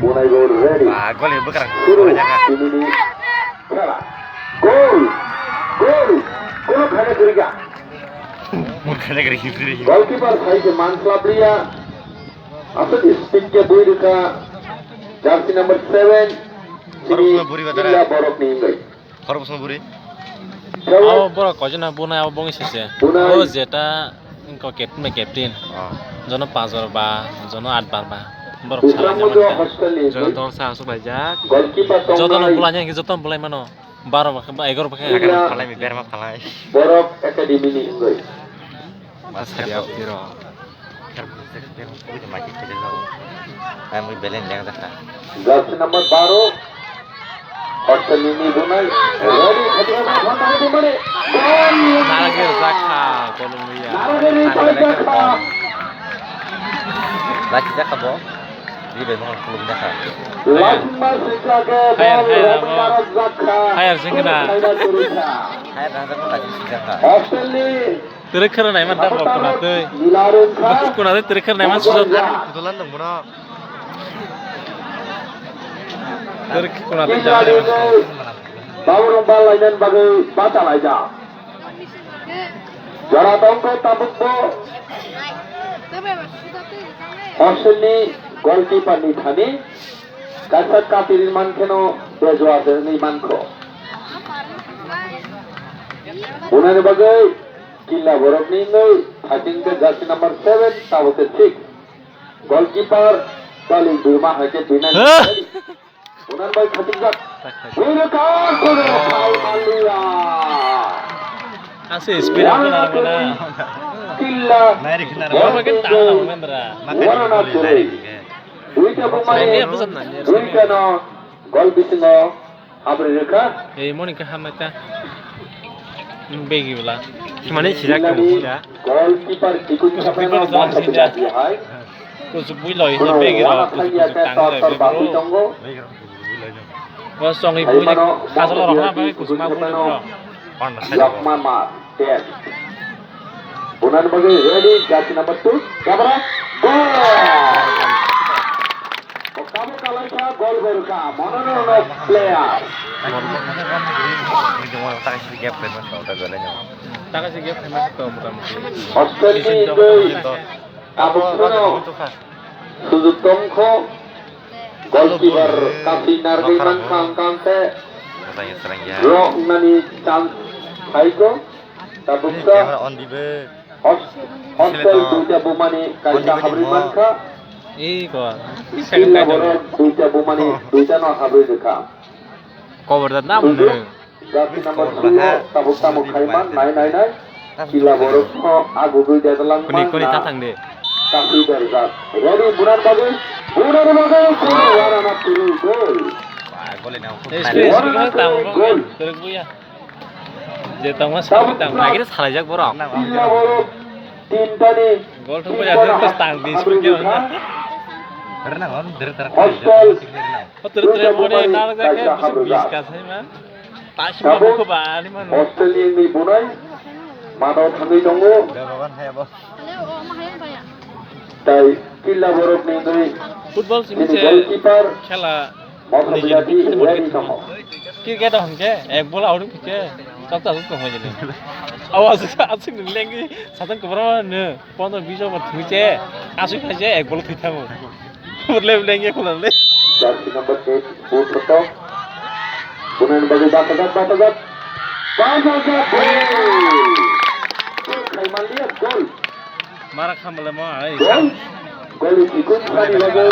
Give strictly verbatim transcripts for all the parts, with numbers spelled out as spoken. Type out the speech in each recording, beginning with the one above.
Bunai bo ready. Ba, gol bwkrang. Suru, tinini khela. Gol! Gol! Gol khana kwrwi kha. Gol khana kwrwi kha. Goalkeeper sai khe man khlapriya. Aswk speed khe bui rwkha. Jersey number seven. Khoroksa buri badara. Illa borok ni wngwi. Khoroksa buri. Abo borok koichana bunai abo bongwi sese. Bunai. O jeta wngkha captain bai captain. Oh. Jono panch bar ba, jono aat bar ba. Borok salai mano. Jono dol sa aswk laijak. Goalkeeper tong nai. Jotono bulai nai, jotono bulai mano. Baro ba khe, egaroh ba khe. Egaroh phalai mi, berma phalai. Borok academy ni wngwi. Jersey number baro. Hostel ni ni bunai. Ready, khati khati khati khati khati. Naragir jakha, kolom liya. Naragir jakha. Laki jakha bo. Di bai mohon kolom jakha. Laki mas jakha. Hayar, hayar, abo. Hayar singkna. Hayar jakha, laki jakha. Hostel ni. Twrwk khwrwng naima da bo kunatwi. Kunatwi twrwk khwrwng naima sujak. Dolan dong bono. Twrwk khwrwng naima. Baburok ba lainani bagwi bacha laijak. Jora tongkha tabukbo. Hostel ni goalkeeper ni thani kaisa kapiri mankheno bejua se wngwi mankho. Bunani bagwi Killa borokni wngwi thaitingkhe jersey number seven, tabukhe six. Goalkeeper Dali Burma hai khe binani. Huh? Unan bai khatingjak. Buino kar kono, foul manliya. Ase speed apa namanya? Killa. Nairi kena. Borok ke tahu namanya, bra. Warana turu. Duita bumani, duita no gol bisingo. Habri rwkha. Ei, moni khe hamai ta. Begi bwla. Mane sijak tong sida. Goalkeeper Tikun Chapano bwsa bwsa sida. Hai. Kuchuk bui loi, begi rok, kuchuk kuchuk tang loi, begi rok. Bo songwi bui ni khajalo rok na, bai kuchuk ma bui ni bro. Lokma ma. Ten. Bunani bagwi ready, jersey number two. Gabra. Goal! O kabo kalaisa gol berka. Mono no no player. Taka si gap khaima to, ta gole no. Taka si gap khaima to, mota moti. Australia doi. Abo no. Sujut tongkho. Goalkeeper kasi nargwi mankha hwnkhe. Rok nani chance phaikho. Tabuksa. Camera on dibe. Hos-, hostel duita bumani kaisa habri mankha. Iko. Killa borok duita bumani duita no habri rwkha. Cover da na mwnwi. Jersey number two no tabuk tamo khaiman nai nai nai. Killa borok no agugwi dedalang man na. Kasi berjak. Ready bunar bagwi. Bunar bagwi. Kuni warana turu gol. Warana turu gol. Je tongma sakni tang. Lagi salaijak borok. Tilla borok tintani. Gol thumbai tintana jagwi tang di habri speed rwkha. Rwna hon dere tara. Hostel. Hostel tre mone narwk jak khe kaisa habri rwkha. Bis ka sai ma. Tashi ma buku ba ani man. Hostel ni ni bunai. Mano thangwi tongo. Jawaban hai abo. Tai killa borok ni wngwi. Football simi se goalkeeper khela. Cricket hwnkhe ek bol out hwnkhe chapta aswk tongmani. Aw aswk aswk nwng lengwi satung kwbangma hwno pondro bis over thwngwi se aswk khaise ek bol thwi thango. Bole lengya khulale. Jersey number eight, Bur Photo. Bunani bagwi bachajak, bachajak. Bachajak, goal! Goal khai manliya, goal. Mara khamle mo ai. Gol. Gol ni sikun sani bagwi.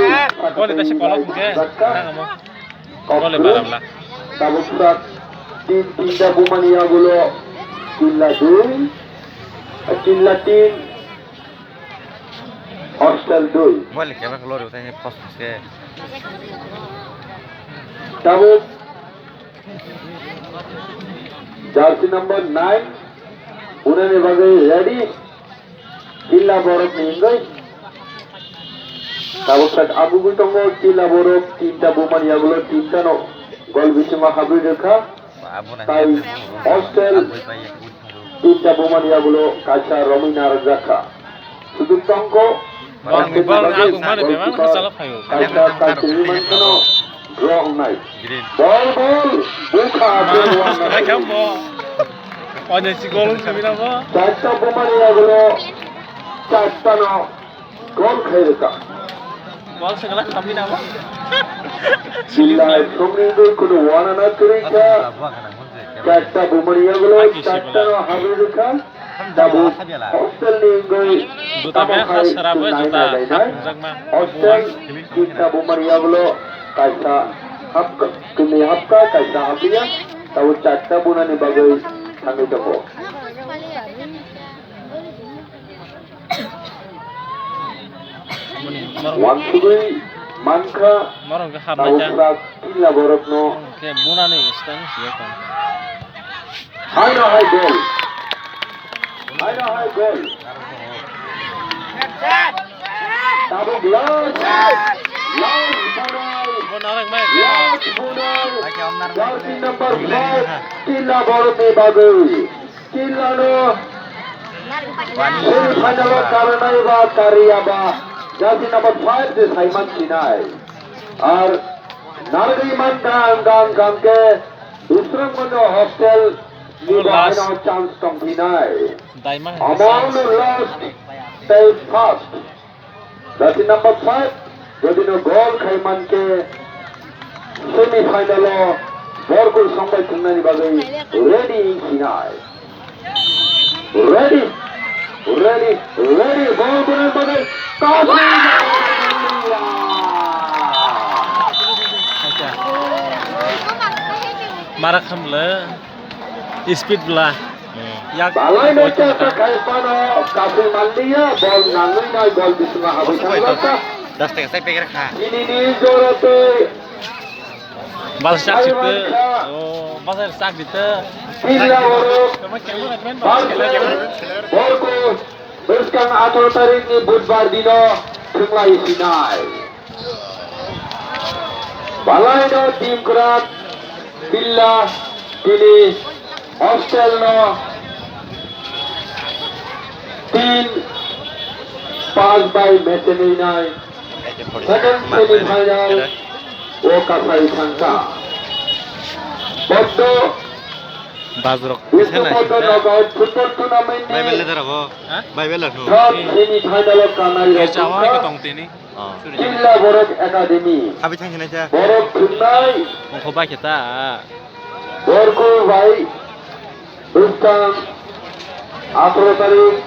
Gol ni tasi kolok ke. Tang mo. Gol ni barabla. Tabuk sak. Tin tinta bumani agulo. Killa dui. Killa tin. Hostel dui. Gol ni kebak lori utai ni post ke. Tabuk. Jersey number nine. Bunani bagwi ready. Killa borok ni wngwi. Tabuk sak abugwi tongo, killa borok tinta bumani yagulo tinta no gol bisingo habwi rwkha. Tai hostel tinta bumani yagulo kaisa romwi narwkjakha. Sujut tongkho. Bang ni bang ni agung mani bebak na chala phaio. Kaisa kaisa ni man kheno draw wngnai. Bol bol bukha ase wng. Hai kam bo. Onya si gol wng sami na bo. Charta bumani yagulo charta no gol khai rwkha. Bol se gala kami na bo. Silla songni gol kudu wana na kwrwi kha. Charta bumani yagulo charta no habwi rwkha. Tabuk hostel ni wngwi juta tamo beng hai ha sera bo, nai juta nai lainai. Hap wngjak ma. Hostel kita bumani yagulo kaisa hapka, kini hapka kaisa hapya, tabuk charta bunani bagwi thangwi tongo. Wansugwi mankha, Norok khe hapnai tabuk ta. Sak killa borokno. Khe bunani stang siya tong. Haino hai gol. Haino hai gol. Tabuk last. Last bunai. Bo narang mai. Last bunai. Jersey number five, killa borokni bagwi. Killano semi final o karnai ba karya ba jersey number five se saiman sinai. Ar narwgwi mankha ang gang gang khe Bisramganj hostel ni bo haino chance tongphinai. Amount last tei first. Jersey number five, jodi no gol khai mankhe semi final o borkul songbai thwngnani bagwi ready wng sinai. Ready, ready, ready, bol bunani bagwi kasi. Mara khamle. Speed bla. Yak balai no chasa khai phano kasi manliya, bol nangwi nai gol bisingo habwi thangjakha. Das taka sai pekra kha. Ini ni jora tei bal sak site. Oh, bal sak site. Killa borok. Borkul bwskang atharo tarikh ni budbar dino thwnglai sinai. Balaino team kwrak Billa tini hostel no tin pas bai match nai second semi final o kasai thangkha. Boddo Bajrok Bisnu kisa nai Boddo sita. Knockout football tournament ni Bai bele dara bo. Ha? Bai bele no. Third semi final o kanai Kisa rok wngkha. Tong tini. Oh. Killa Borok Academy. Abi thang hinai sa. Borok thumnai. Ongkho bai khe ta. Borku bai bwskang atharo tarik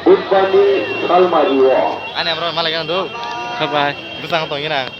Budbarni salmario. Ani amro malai ang do. Khabai. Bwsang tong ina.